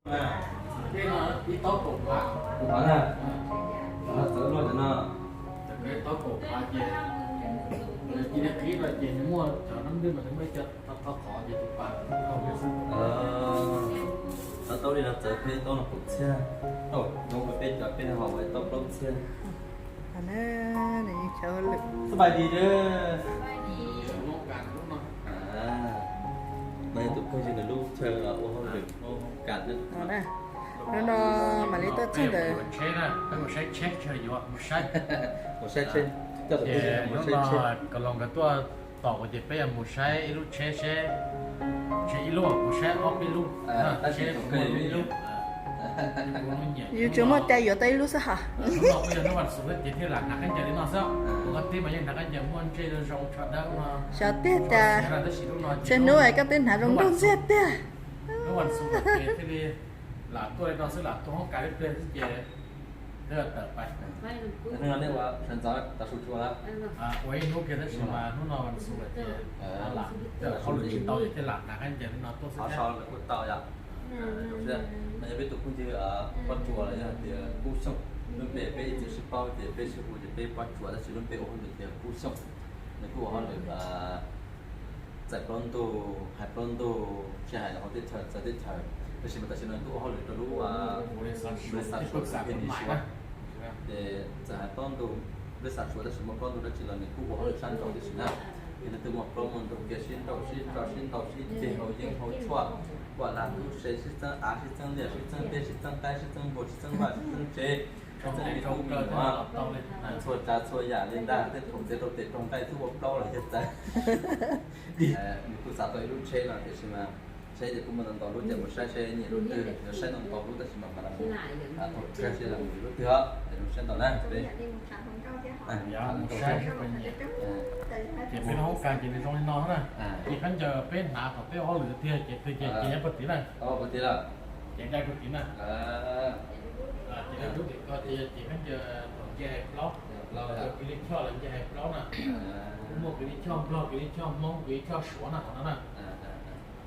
Ib taub kaum phav. Kaum phav na. Txawv luaj cov no. Ib taub kaum phav ces, ces nws qhib no ces nws muaj cov nab nwj mas nws muaj ib co tho qhov ces tus pas. Tau taub li no txawv peb taub no kaum txhiab. Tau zoo ua peb cov peb ho ua ib taub plaub txhiab. Xab pais dis. No yog tus phooj ywg nws lub chaw ua hauj lwm hoob kas. Hnub no mam li tuaj txog ntawm, mus saib tsheb, mus saib tsheb, coj tus phooj ywg mus saib tsheb. Kom los nkawd tuaj tos kuv ces peb yuav mus saib ib lub tsheb seb, tsheb ib lub, mus saib ob peb lub, tab sis tseem kawg ib lub. Yus tsuas muaj cai yuav tau ib lub xwb hos. Hnub no kuj yog hnub vas xuv thiab ces thiaj lam hnav khaub ncaws li no xwb. Kuv koj tib mas yeej hnav khaub ncaws muaj ntsej zoo tshaj dawb no. Xyov tiag cas, tab sis hnub no ces, tshe hnub es koj twb hnav zoo nraug ntxiag tiag. Hnub vas xuv ces thiaj li lam tuaj li no xwb, lam tuaj hoob kas ib pliag xwb ces twb tawm pais. Hnub no nej ua sawv ntxov tav su tshua lawm? Ua ib hnub kiag tab sis mas hnub no vas xuv lawm ces lam, hauj lwm tsis tau ces thiaj lam hnav khaub ncaws li no tuaj xwb. Qhov so lawv kuj tau yom. No yog peb tus phooj ywg Pob Tsuas los yog tias Kub Xyooj, lub npe peb ib txwm sib paub ces peb sib hu ces peb Pob Tsuas tab sis lub npe ua hauj lwm tias Kub Xyooj. Nws kuj ua hauj lwm txais plaub ntug, hais plaub ntug, tsis hais hauv teb chaws txawv teb chaws, tab sis mas tam sim no nws kuj ua hauj lwm rau lub npawj xav Suav, ces txawm hais plaub ntug npawj xav Suav tab sis muaj plaub ntug dab tsi los nws kuj ua hauj lwm sab nraud tib si na. Ces leej twg muaj plaub muaj ntug kiag sib nrauj sib tso sib ntaus sib ceg hauv yeeb hauv tshuaj, kuam lag tub se sib txeeb av sib txeeb liaj sib txeeb teb sib txeeb qaib sib txeeb npua sib txeeb vaj sib txeeb tsev, sib txeeb me tub me nyuam, txhua tsav txhua yam li ntag, tej thaum txiav rau tes rau nqaij twb ua plaub los yog txawv. Nws kuj xav tau ib lub tsheb no tiam sis mas tsheb ces kuj muaj ntau ntau lub, ces mus saib seb nyiam lub twg, yuav saib ntau ntau lub tab sis mas mam li mus thaum tsheb seb los mus lub twg os, ces mus saib ntau na. Ces peb lub hoob kas ces nws zoo li no na. Ces khaub ncaws peb hnav thaum peb ua hauj lwm tiag ces twg ces ces nyob puag tid na. Ces dai puag tid na. Ces lub tim ko ces ces khaub ncaws thaum nce hais plaub, kwv Lis Choj los nce hais plaub na. Kuj muaj kwv Lis Choj Nplog, kwv Lis Choj Hmoob, kwv Lis Choj Suav na, qhov no na.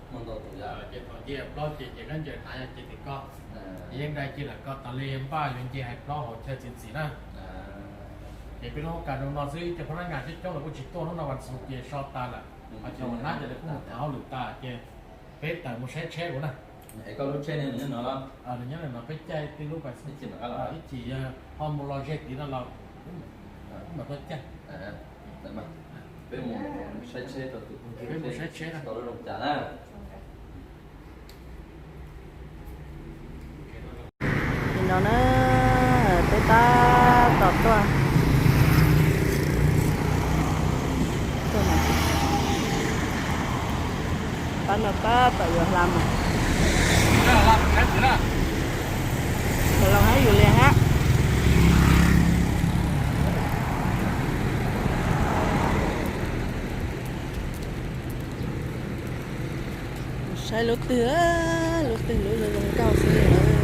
Ces thaum nce hais plaub ces ces khaub ncaws hnav yog ces tim ko. Ces yeej dai cia lawm ko tas li npaj yuav nce hais plaub hauv chaw txiav txim na. Ces peb lub hoob kas zoo no xwb, ib co phab nab ngas coob coob los kuj tsis tuaj, hnub no vas xuv ces so tas lawm. Ho ces ua nab ces lawv kuj mus tham hauj lwm tas ces peb tawm mus saib tsheb kuv na. Es koj lub tsheb ne nws nyob no los? Nws nyob no, peb caij tib lub pais xwb. Ib chim yog ho mus los ze tid no los kuj mam tuaj caij. Peb mus saib tsheb rau tus, peb mus saib tsheb tau lub zoo cas na. Nim no na, peb tab tom tuaj, pab no tab tom yuav hla mas, los hab yus li hab. Saib lub twg, lub twg lub zoo nkauj xwb.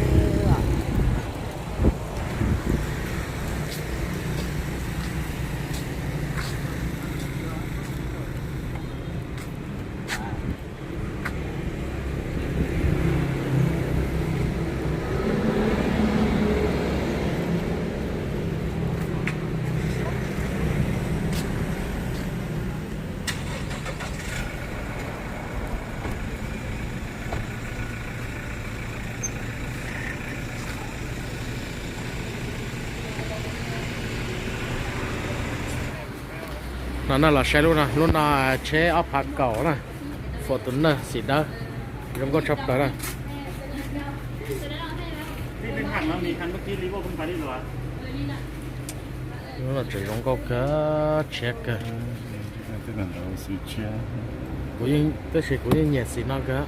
No na los saib lub no, lub no tsheb ob phav kaum na, Fortuner xim dawb, zoo nkauj tshaj plaws na. Lub no tseem zoo nkauj kawg, tshiab kawg. Kuv yeej, tab sis kuv yeej nyiam xim no kawg.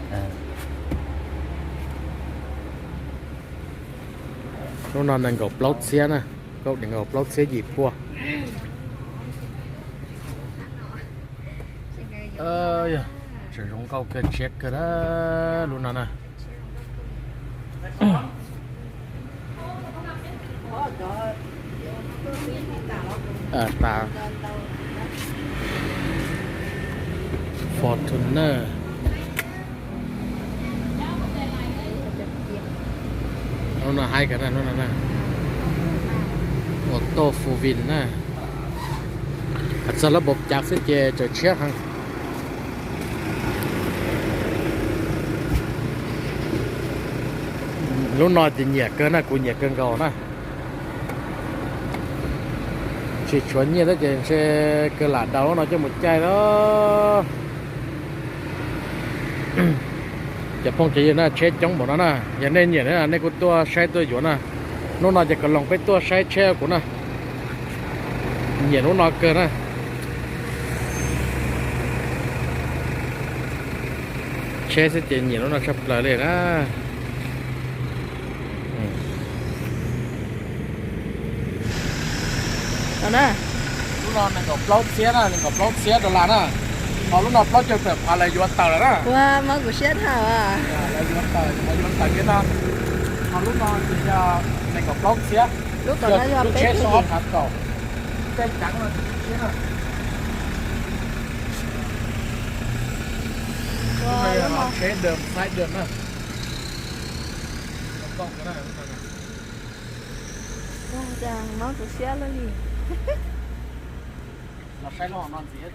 Lub no nees nkaum plaub txhiab na, kaum, nees nkaum plaub txhiab yim puas. Yog, tseem zoo nkauj kawg, tshiab kawg na lub no na. Tas Fortuner. Lub no haib kawg na, lub no na. Ua tau four wheel na. Hais txog lub npau cav xwb ces tseem tshiab heev. Lub no ces nyiam kawg na, kuv nyiam kawg nkaus na. Tsis tshuav nyiaj thiab ces ntshe kawg lam daus lub no coj mus caij lawm. Cov phooj cov ywg na, tsheb coob npaum no na, yog nej nyiam nej kuj tuaj saib tuaj yuav na. Hnub no ces kom loos peb tuaj saib tsheb kuv na. Nyiam lub no kawg na. Tsheb xwb ces nyiam lub no tshaj plaws li na. Lub no nees nkaum plaub txhiab na, nees nkaum plaub txhiab dollar na. Ho lub no plaub caug tawm phav lawv yuav tawm lawm na. Ua, mob kuv siab dhau. Lawv yuav tawm, lawv yuav tawm kiag no. Ho lub no ces yog nees nkaum plaub txhiab. Lub tom no yog lub tsheb xo ob phav kaum. Tej ceev no tsis txhiab na. Lub no yog tsheb dawm, xaib dawm na. Mob kuv siab lawm li. Los saib lub hauv no ntxiv.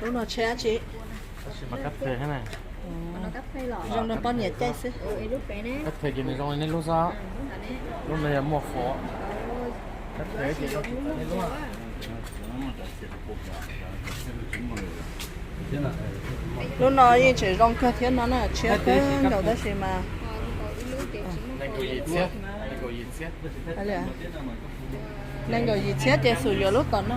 Lub no tsheb dab tsi? Zoo rau poj niam caij xwb. Kab phe ces nws zoo li nej lub xwb. Lub no yog muaj fo. Kab phe ces zoo tsis tau nej lub. Lub no yeej tseem zoo kawg thiab no na, tshiab kawg nkaus tab sis mas nees nkaum yim txhiab ces xum yuav lub tom no.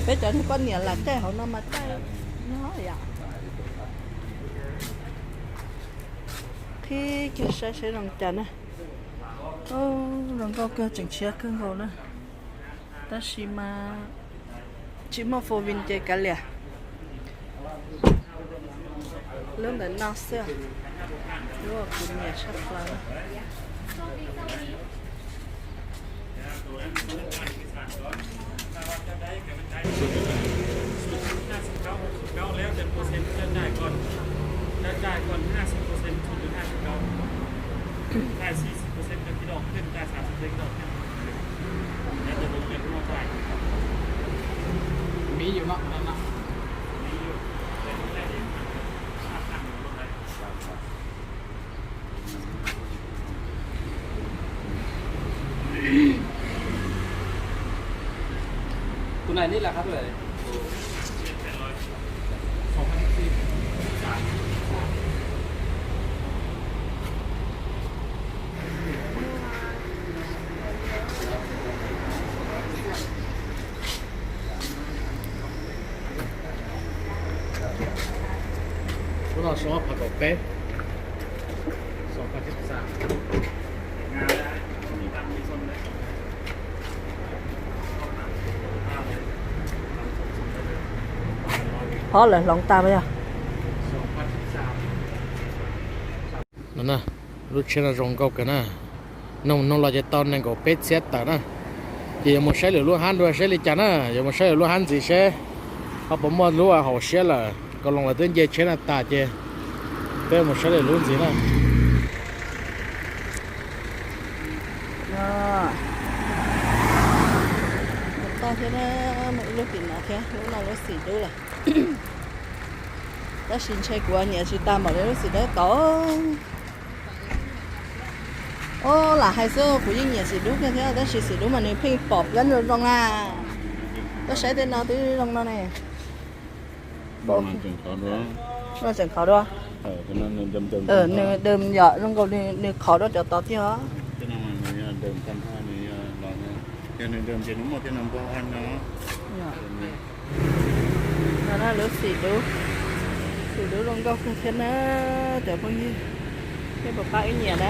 Peb cov niag poj niam lam caij hauv no mas caij nyob yom. Qhib kiag saib seb zoo cas na. Zoo nkauj kawg, tseem tshiab kawg nkaus na. Tab sis mas tsis muaj four wheel ces kav liam. Lub ntawm no xwb, lub kuv nyiam tshaj plaws. Tus này nếp là khá tuổi. Lub no xyoo ob phav kaum peb, xyoo phav tib xas. Qhov lawv hloov tag yog. Lub tsheb no zoo nkauj kawg na. Noog noog los ces tau nees nkaum peb txhiab tawm na. Ces yuav mus saib lwm lub hab dua seb li cas na, yuav mus saib lwm lub hab ntxiv seb ho puas muaj lub haum siab lawm. Kaus Loos lawv twb nce tsheb no tas ces peb mus saib lwm lub ntxiv na. Tau thiab na, muaj ib lub tim no thiab, lub no lub xim dub lawm. Tab sis ntshe kuv nyiam tsis tag npaum li lub xim dawb tod. Ub, lam hais xwb kuv yeej nyiam xim dub kawg thiab, tab sis xim dub mas nws pheej pom plaub zoo zoo na. Koj saib tej no twb zoo no ne. No tseem qhov dua. Nws dawm yom, zoo nkaus nws qhov dua cov tod tiag os. Yog nws dawm ces nws muaj thiab no npog no. Lub xim dub, xim dub zoo nkauj kawg thiab na cov phooj ywg. Peb puas pab ib nyiam na.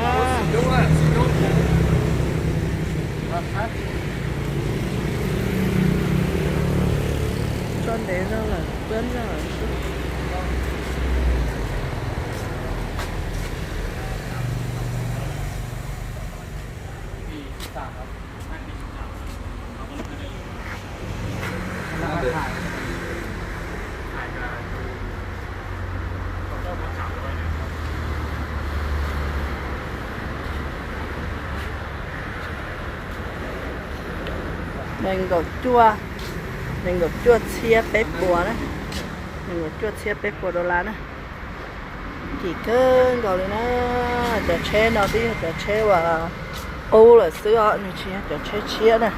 Ntev zog lawm, tuab zog lawm. Nees nkaum cuaj, nees nkaum cuaj txhiab peb puas na, nees nkaum cuaj txhiab peb puas dollar na. Kim kawg nkaus li na. Cov tsheb no twb yog cov tsheb uas qub lawm xwb os, nws tsis yog cov tsheb tshiab na.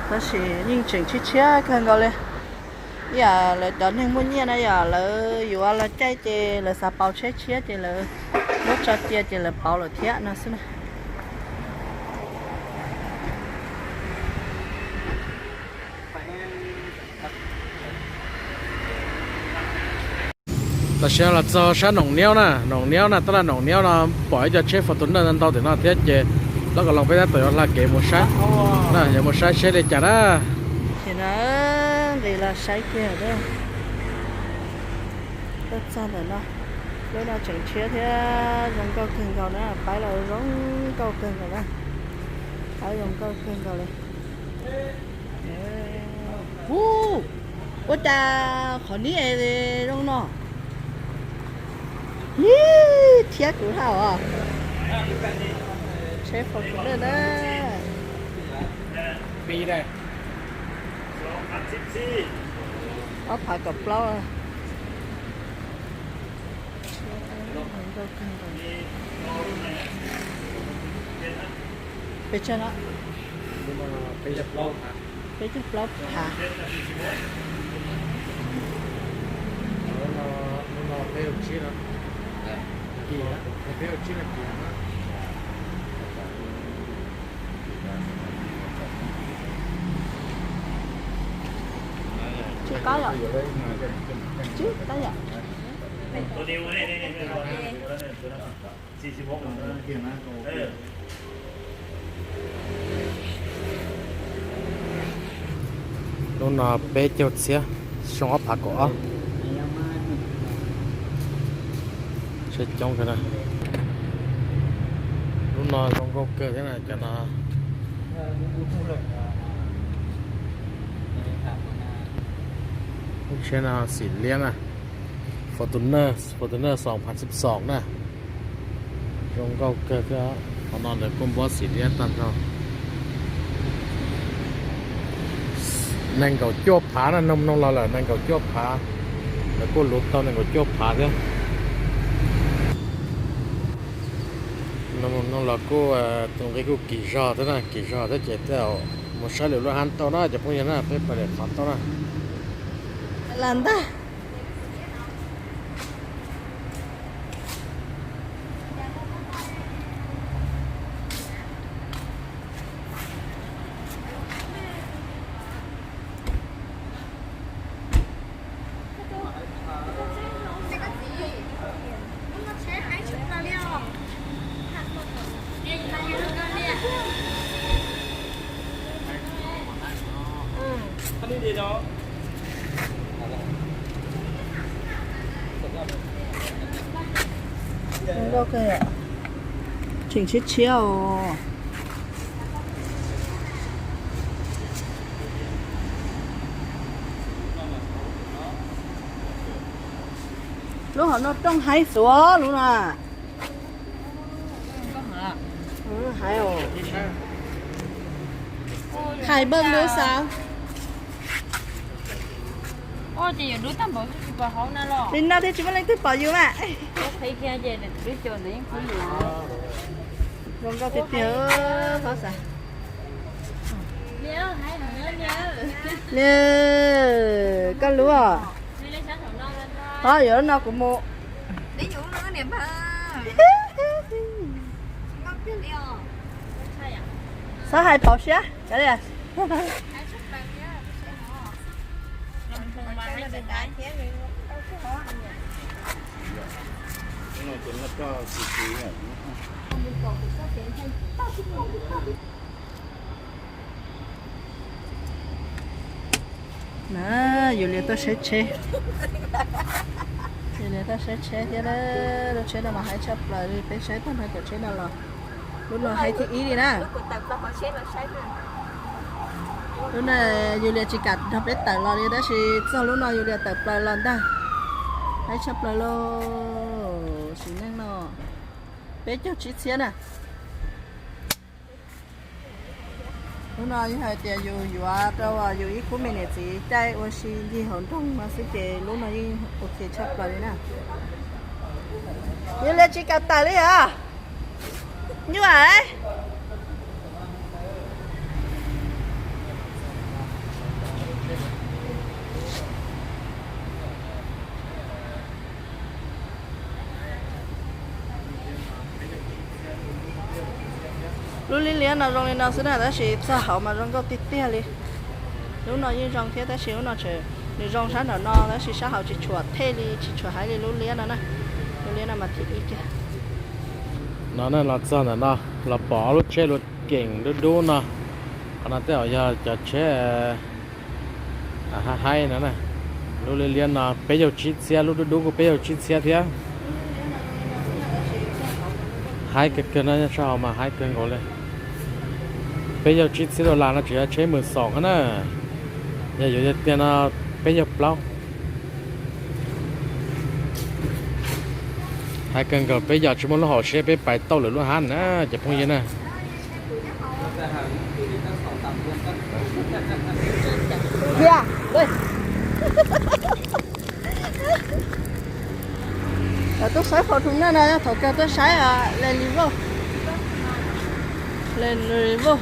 Tab sis yeej tseem tshiab tshiab kawg nkaus li. Ib yam lawv cov neeg muaj nyiaj na, yog lawv yuav los caij ces lawv xav pauv tsheb tshiab ces lawv muab tso cia ces lawv pauv lawm thiab no xwb na. Tam sim no los txog sab Noom Niaub na, Noom Niaub na, tab laj Noom Niaub no pom ib co tsheb Fortuner ntau ntau tim no thiab ces lawv kom los peb tab tom yuav hla kev mus saib na, yuav mus saib seb li cas na. Ces no nqis los saib kiag, tuaj txog ntawm no, lub no tseem tshiab thiab zoo nkauj kawg nkaus na, pab los zoo nkauj kawg nkaus na, pab zoo nkauj kawg nkaus li. Ub, ua cas qhov nib es zoo no? Ib, thiab kuv hauj os. Tsheb Fortuner na. Ob phav kaum plaub. Pes tsawg no? Peb caug plaub phav. Tsis qab yom? Tsis qab yom? Lub no peb caug txhiab, xyoo ob phav kaum ob. Tsheb coob kawg na. Lub no zoo nkauj kawg thiab na, cov no. Lub tsheb no xim liab na, Fortuner, Fortuner xyoo ob phav xya na. Zoo nkauj kawg thiab, qhov no lawv kuj npob xim liab tag nrho. Nees nkaum cuaj phav na, noog noog los lawm nees nkaum cuaj phav, lawv kuj luv tau nees nkaum cuaj phav thiab. Noog noog los kuj tus nqi kuj kim zog thiab na, kim zog thiab ces tej zaum mus saib lwm lub hab tau na cov phooj ywg na, peb pais lwm qhov tau na. Las ntag. Tseem tshiab tshiab os. Lub hauv no rooj haib xuav lub na. Hais npawg lub xav. Li no thiaj tsis muaj leej twg pom yus mas. Zoo nkauj tiag tiag, Hlob Xav. Li, koj lub os. Hlob, yuav lub no kuv mus. Txhob hais pauv siab. Na, Yulias tuaj saib tsheb. Yulias tuaj saib tsheb thiab na. Lub tsheb no mas haib tshaj plaws li, peb saib tag nrho cov tsheb no los lub no haib thib ib li na. Lub no Yulias tsis kam nrog peb tawm los li tab sis txog lub no Yulias tawm plaws los ntag. Haib tshaj plaws lauj, sim neej no peb caug tsib txhiab na. Lub no yog hais tias yus yuav rau yus ib khub me niam txiv caij ua si ncig hauv nroog no xwb ces lub no yeej ok tshaj plaws li na. Yulias tsis kam tawm li os. Nyuaj. Lub liab liab no zoo li no xwb na, tab sis txog hauv mas zoo nkauj tiag tiag li. Lub no yeej zoo thiab tab sis lub no tseem, nws zoo sab nraum no tab sis sab hauv tsis tshua thej li, tsis tshua haib li lub liab no na. Lub liab no mas thib ib kiag. No na, los txog ntawm no los pom ob lub tsheb luaj keem dub dub no. Qhov no tej zaum yog cov tsheb haib haib no na. Lub liab liab no peb caug tsib txhiab, lub dub dub kuj peb caug tsib txhiab thiab. Haib kawg kawg no, nyob sab hauv mas haib kawg nkaus li. Peb caug tsib txhiab dollar no tseem yog tsheb mws xoom na. Yog yuav tiag no peb caug plaub. Haib kawg nkaus, peb yog tsis muaj lub hauv siab peb pais tauj lwm lub hab na cov phooj ywg na. Lawv tuaj saib Fortuner no, thaum kawg tuaj saib Land Rover. Land Rover.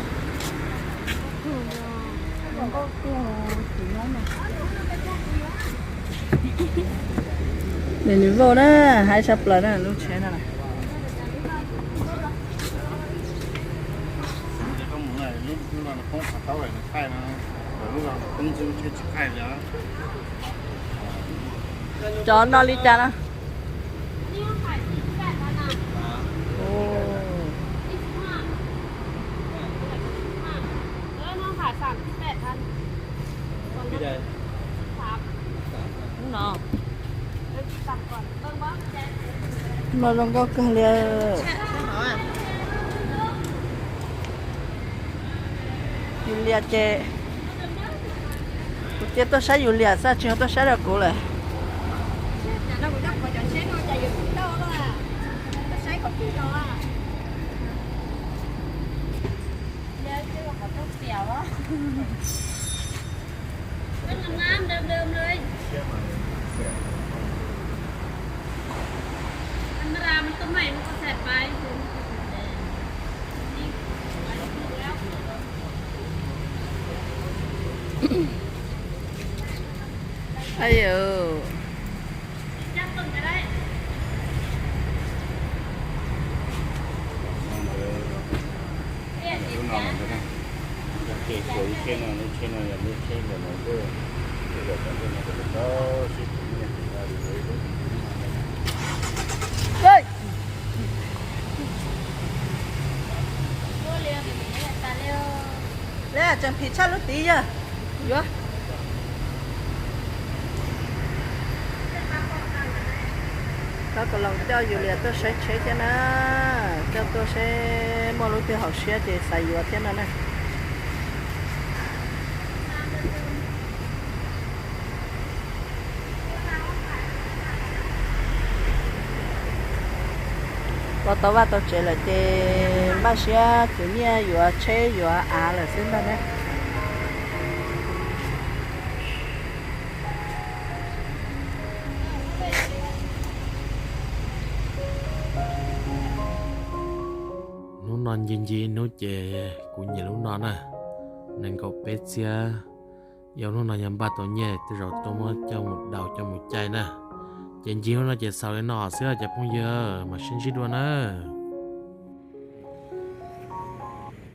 Land Rover na, haib tshaj plaws na lub tsheb no. Cov no li cas no? No zoo nkauj kawg li. Yus lias ces kuv cia tuaj saib yus lias xwb tsis ho tuaj saib rau kuv lawm. Ayu. Tseem phim tshaj lub tid yog yuav. Coj los coj yus lias tuaj saib tsheb thiab na, coj tuaj saib muaj lub twg haum siab ces xav yuav thiab no na. Los tau vaj tau tsev lawm ces npaj siab khwv nyiaj yuav tsheb yuav av lawm xwb ntag na. Hnub no ncig ncig hnub ces kuv nyiam lub no na, nees nkaum peb txhiab. Yog hnub no yog npaj tau nyiaj tej zaum tuaj muab coj mus daus coj mus caij na. Ces ncig hnub no ces xaus li no xwb cov phooj ywg, mam sib ntsib dua na.